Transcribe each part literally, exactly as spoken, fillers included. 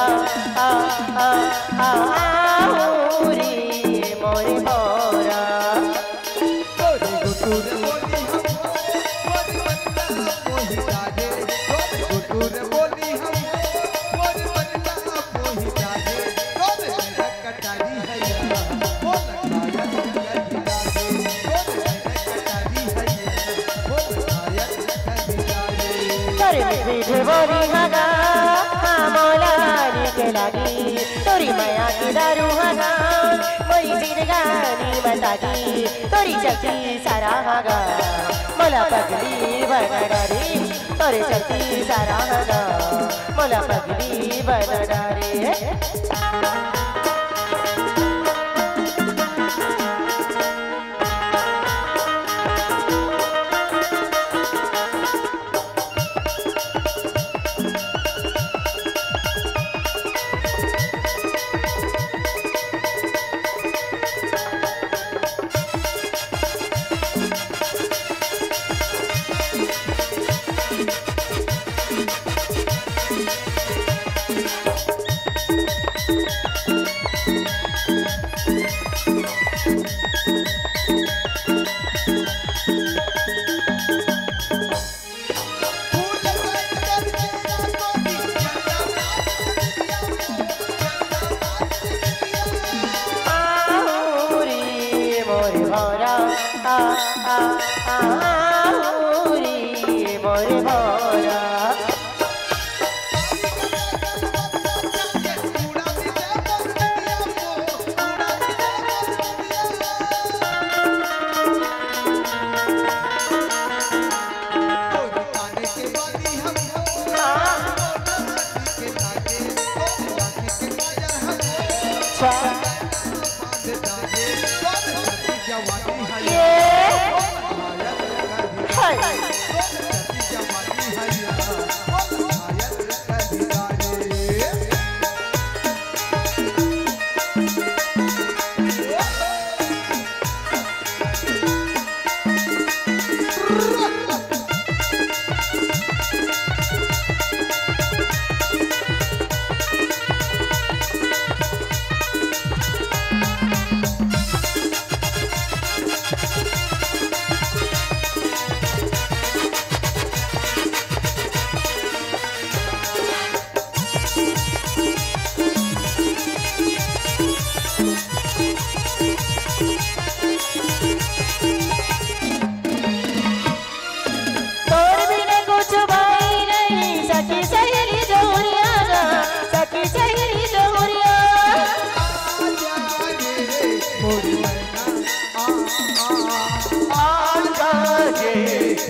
भौरा, आ, आ, आ, आ, हो रे मोर भौरा। तोरे गुटुर बोली हम, मोर बच्चा मोहि जागे। तोरे गुटुर बोली हम, मोर बच्चा मोहि जागे। तोरे कटारी हैया, बोल खाया कटारी जागे। तोरे कटारी हैया, बोल खाया कटारी जागे। तोरे मीठ मीठ बोली हगा, हाँ मोला नीक लागी। तोरी मया के दारू हगा, मोरी जिंदगानी म तागी। तोरी चलती सारा हगा, मोला पगली बना डारे। तोरे चलती सारा हगा, मोला पगली बना डारे। आहुरी मोर भौरा, आ, आ, आ, आहुरी मोर भौरा।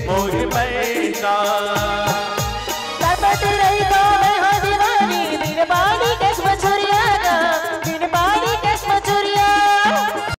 मोर पैसा।